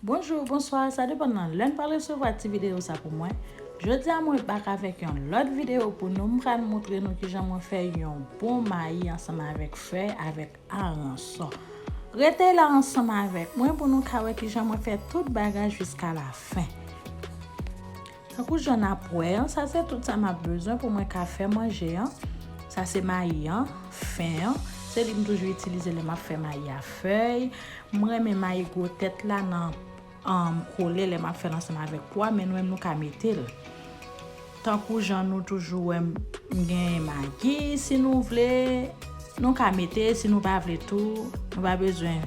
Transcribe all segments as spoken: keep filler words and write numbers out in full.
Bonjou, bonswa, sa depann nan lè n pral resevwa ti videyo sa pou mwen. Jodi a mwen bak avèk yon lòt videyo pou nou, m pral montre nou kijan mwen fè yon bon mayi ansanm avèk fèy avèk aransò. Rete la ansanm avèk mwen pou nou ka wè kijan mwen fè tout bagay jiska lafen. Tankou jan n ap wè an, sa se tout sa m ap bezwen pou mwen ka fè manje an. Sa se mayi an, fen an. Se li m toujou itilize lè m ap fè mayi a fèy. M renmen mayi gwo tèt la nan um, kole lè m ap fè l ansanm avèk pwa, men nou menm nou ka mete l. Tankou jan nou toujou wè m, m gen magi, si nou vle, nou ka mete, si nou pa vle tou, nou pa bezwen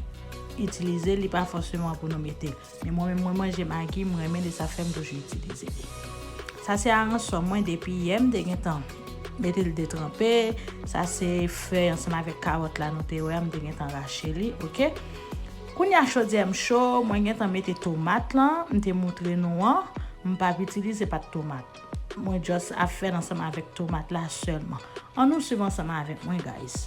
itilize li, pa fòseman pou nou mete l. Men mwen menm, mwen manje magi, m renmen li, sa fè m toujou itilize li. Sa se aransò mwen depi yè, m te gentan mete l detranpe. Sa se fèy ansanm avèk kawòt la nou te wè a, m te gentan rache li, oke? Kounye a chodyè m cho, mwen gentan mete tomat lan, m te montre nou an, m p ap itilize pat tomat. Mwen just ap fè l ansanm avèk tomat la sèlman. Ann nou swiv ansanm avèk mwen, guys.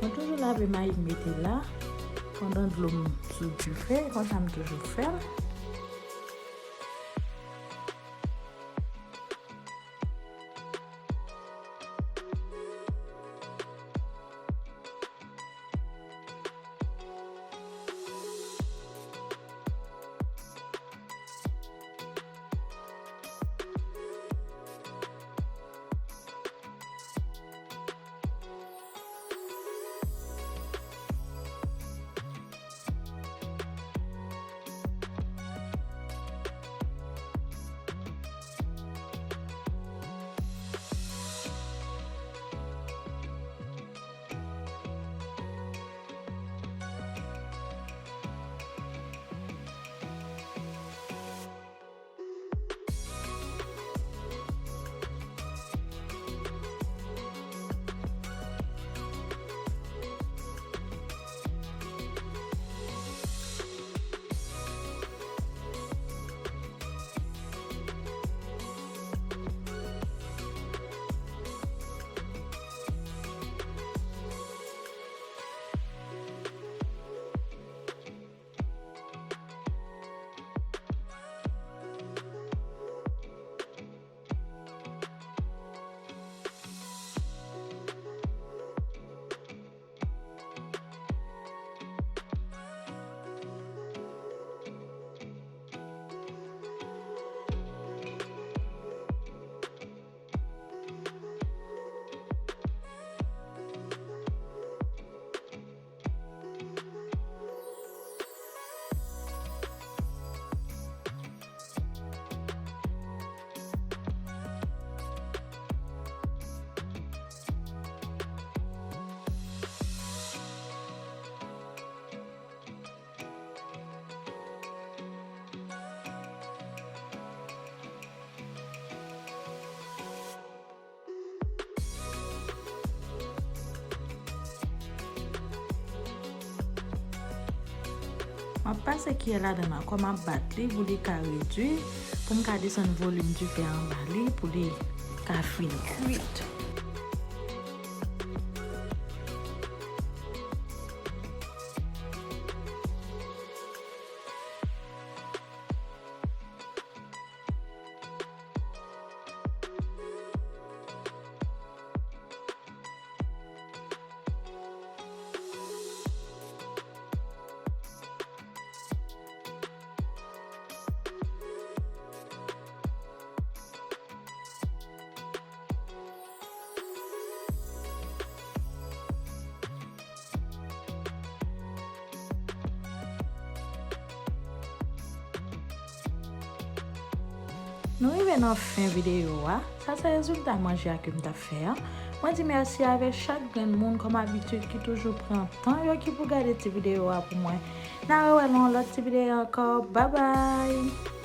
Mwen toujou lave mayi m mete la pandan dlo m sou dife, konsa m toujou fè l. M ap pase kiyè ladan l ankò, m ap bat li pou li ka redui, pou m ka desann volim dife anba li, pou li ka fin kwit. Nou rive nan fen videyo a. Sa se rezilta manje a ke m t ap fè a. Mwen di mèsi avèk chak grenn moun kòm abitid ki toujou pran tan yo ki pou gade ti videyo a pou mwen. N a rewè nan yon lòt ti videyo ankò. Babay!